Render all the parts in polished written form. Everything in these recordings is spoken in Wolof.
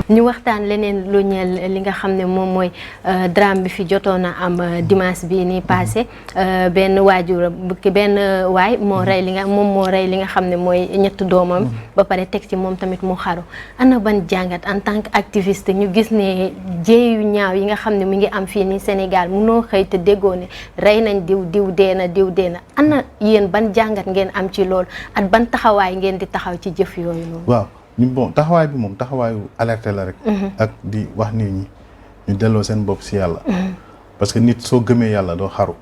ñu waxtaan leneen lu ñeel li nga xam ne moom mooy drame bi fi jotoon a am dimanche bi nii passé benn waajur benn waay moo rey li nga xam ne mooy ñett doomam ba pare teg ci moom tamit mu xaru. ana ban jàngat en tant que activiste ñu gis ne jéeyu ñaaw yi nga xam ne mu ngi am fii nii Sénégal munoo xëy te déggoo ne rey nañ diw dee na ana yéen ban jàngat ngeen am ci loolu ak ban taxawaay ngeen di taxaw ci jëf yooyu noonu. waaw bon taxawaay bi moom taxawaayu alerte la rek. ak di wax nit ñi ñu delloo seen bopp si yàlla. parce que nit soo gëmee yàlla doo xaru.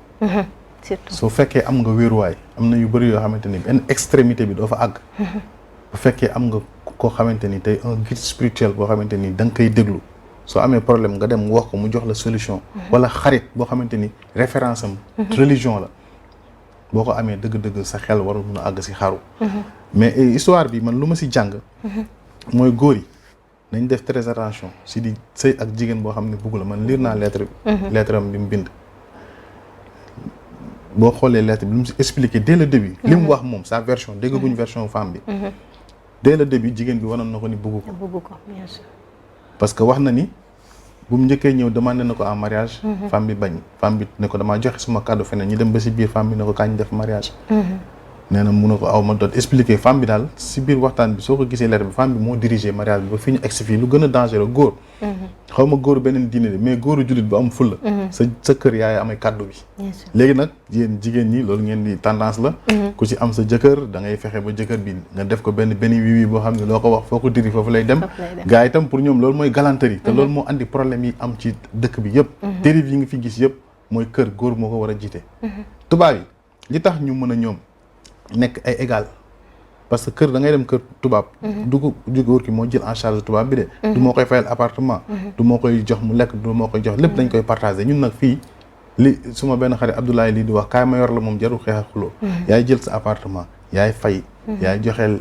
surtout soo fekkee am nga wéeruwaay am na yu bëri yoo xamante ni benn extrémité bi doo fa àgg. bu fekkee am nga koo xamante ni tey un guide spirituel boo xamante ni da nga koy déglu soo amee problème nga dem wax ko mu jox la solution. wala xarit boo xamante ni référence am. religion la boo ko amee dëgg-dëgg sa xel warul mun a àgg si xaru. mais histoire bi man lu ma si jàng. mooy góor yi nañ def très attention si di sëy ak jigéen boo xam ne bugg la man lire naa lettre bi. lettre am bi mu bind. boo xoolee lettre bi lu mu si expliqué dès le début. li mu wax moom sa version déggaguñ version femme bi. dès le début jigéen bi wanoon na ko ni bugg ko. bien sûr. parce que wax na ni bu mu njëkkee ñëw demandé na ko en mariage. femme bi bañ femme bi ne ko damaa joxe suma kàddu feneen ñu dem ba si biir femme bi ne ko kañ def mariage. nee na mun na ko aw ma doon expliquer femme bi daal si biir waxtaan bi soo ko gisee lettre bi femme bi moo dirigé mariage bi ba fi ñu egsi fii lu gën a dangereux góor. xaw ma góoru beneen diine de mais góoru jullit bu am fulla sa kër yaay amay kàddu bi. léegi nag yéen jigéen ñi loolu ngeen di tendance la. ku ci am sa jëkkër da ngay fexe ba jëkkër bi nga def ko benn wiwi boo xam ne loo ko wax foo ko diri foofu lay dem. gars yi itam pour ñoom loolu mooy galanterie. te loolu moo andi problème yi am ci dëkk bi yëpp. dérive yi nga fi gis yëpp mooy kër góor moo ko war a jiite. tubaab yi li tax ñu mën a ñoom nekk ay égal parce que kër da ngay dem kër tubaab du ko góor ki moo jël en charge tubaab bi de du moo koy fayal appartement du moo koy jox mu lekk du moo koy jox lépp dañ koy partagé ñun nag fii li suma benn xarit Abdoulaye lii di wax kaay ma yor la moom jarul xeex ak xuloo yaay jël sa appartement yaay fay yaay joxeel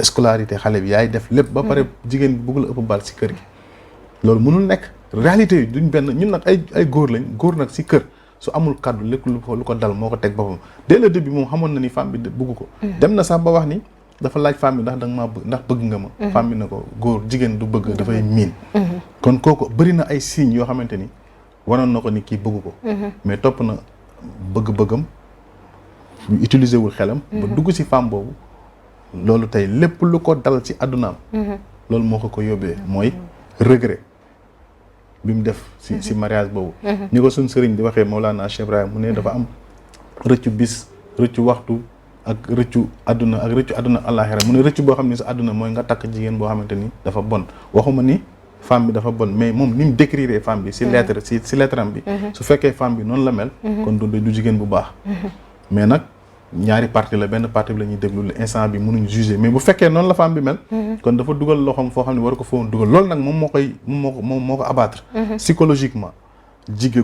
scolarité xale bi yaay def lépp ba pare jigéen bi bëgg la ëpp bal si kër gi loolu mënul nekk réalité yi duñ benn ñun nag ay góor lañ góor nag si kër su amul kaddu lépp lu ko dal moo ko teg boppam dès le début moom xamoon na ni femme bi bëgg ko. dem na sax ba wax ni dafa laaj femme bi ndax danga maa bëgg ndax bëgg nga ma. femme bi ne ko góor jigéen du bëgg dafay miin. kon kooku bëri na ay signes yoo xamante ni waroon na ko ni kii bëgg ko. mais topp na bëgg-bëggam ñu utiliser wul xelam. ba dugg ci femme boobu loolu tey lépp lu ko dal ci àddunaam. loolu moo ko yóbbee mooy regret. bi mu def si mariage boobu ñi ko suñ sëriñ di waxee Mawlana Cheikh Ibrahim mu ne dafa am rëccu bis rëccu waxtu ak rëccu àdduna àllaaxira mu ne rëccu boo xam ne sa àdduna mooy nga takk jigéen boo xamante ni dafa bon waxuma ni femme bi dafa bon mais moom ni mu décrire femme bi si lettre si lettre am bi su fekkee femme bi noonu la mel kon du jigéen bu baax mais nag ñaari parti la benn parti bi la ñuy déglu instant bi mënuñu juger mais bu fekkee noonu la femme bi mel kon dafa dugal loxoom foo xam ne war ko foon dugal loolu nag moom moo ko abattre psychologiquement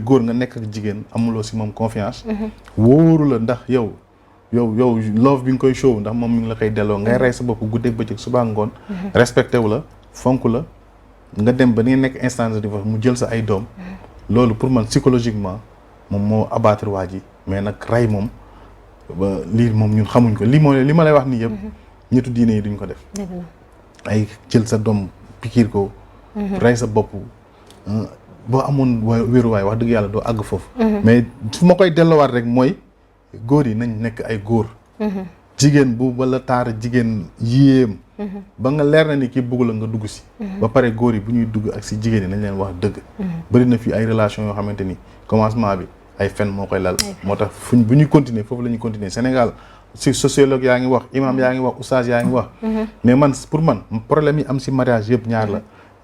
góor nga nekk ak jigéen amuloo si moom confiance wóoru la ndax yow love bi nga koy show ndax moom mi ngi la koy delloo ngay rey sa bopp guddeeg bëccëg suba ngoon respecté wu la fonk la nga dem ba ni nga nekk instance de mu jël sa ay doom loolu pour man psychologiquement moom moo abattre waa ji mais nag rey moom ba lii moom ñun xamuñ ko li ma lay wax nii yëpp ñetu diine yi duñ ko def ay jël sa doom pikiir ko rey sa bopp boo amoon wéeruwaay wax dëgg yàlla doo àgg foofu mais fu ma koy delloowaat rek mooy góor yi nañ nekk ay góor jigéen bu wala taara jigéen yéem ba nga leer na ni kii bëgg la nga dugg si ba pare góor yi bu ñuy dugg ak si jigéen yi nañ leen wax dëgg bëri na fi ay relation yoo xamante ni commencement bi ay fen moo koy lal moo tax bu ñuy continuer foofu la ñuy continuer Sénégal si sociologue yaa ngi wax imam yaa ngi wax oustaz yaa ngi wax mais pour man problème yi am si mariage yëpp ñaar la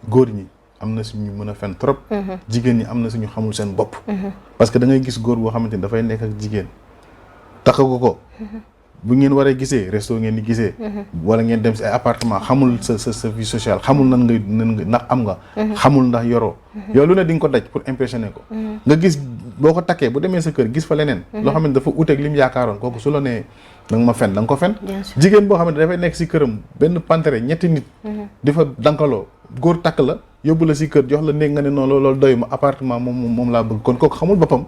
góor ñi am na suñu mën a fen trop jigéen ñi am na suñu xamul seen bopp parce que da ngay gis góor boo xamante ni dafay nekk ak jigéen takkagu ko bu ngeen waree gisee resto ngeen di gisee wala ngeen dem si ay appartement xamul sa vie sociale xamul nan nga ndax am nga xamul ndax yoroo yow lu ne di nga ko daj pour impressionner ko nga gis boo ko takkee bu demee sa kër gis fa leneen loo xam ne dafa uteeg li mu yaakaaroon kooku su la nee danga ma fen da nga ko fen jigéen boo xam ne dafay nekk si këram benn pantere ñetti nit di fa dankaloo góor takk la yóbbu la si kër jox la néeg nga ne noonu loolu doy ma appartement moom laa bëgg kon kooku xamul boppam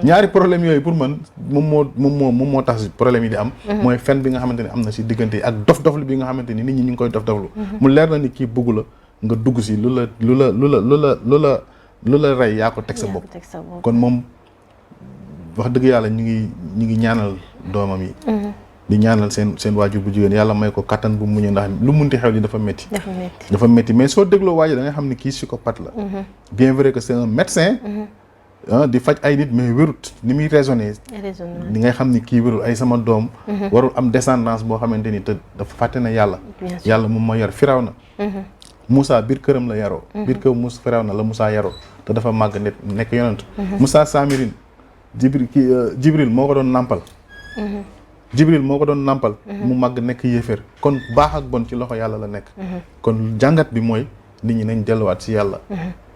ñaari problème yooyu pour man moom moo tax problème yi di am mooy fen bi nga xamante ne am na si diggante yi ak dof-doflu bi nga xamante ni nit ñi ñu ngi koy dof-doflu mu leer na ni kii bëggu la nga dugg si lu la rey yaa ko teg sa bopp. kon moom wax dëgg yàlla ñu ngi ñaanal doomam yi. di ñaanal seen waajur bu jigéen yàlla may ko kattan bu muñu ndax lu munti xew li dafa métti. dafa métti mais soo dégloo waajur da nga xam ne kii psychopathe la. bien vrai que c'est un médecin. di faj ay nit mais wérut ni muy raisonné. ni ngay xam ni kii wérul ay sama doom. warul am descendance boo xamante ni te dafa fàtte na yàlla. yàlla moom ma yar Firawna. Moussa biir këram la yaroo. biir kër Firawna la Moussa yaroo te dafa màgg nekk yonent. Moussa Samirin Jibril moo ko doon nàmpal. Jibril moo ko doon nàmpal. mu màgg nekk yéeféer kon baax ak bon ci loxo yàlla la nekk. kon jàngat bi mooy nit ñi nañ delluwaat ci yàlla.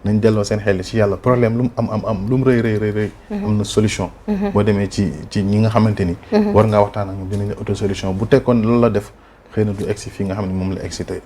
nañ delloo seen xel ci yàlla problème lu mu am lu mu rëy am na solution. boo demee ci ñi nga xamante ni. war ngaa waxtaan ak ñoom dinañ la auto solution bu tekkoon loolu la def xëy na du egsi fii nga xam ne moom la egsi tey.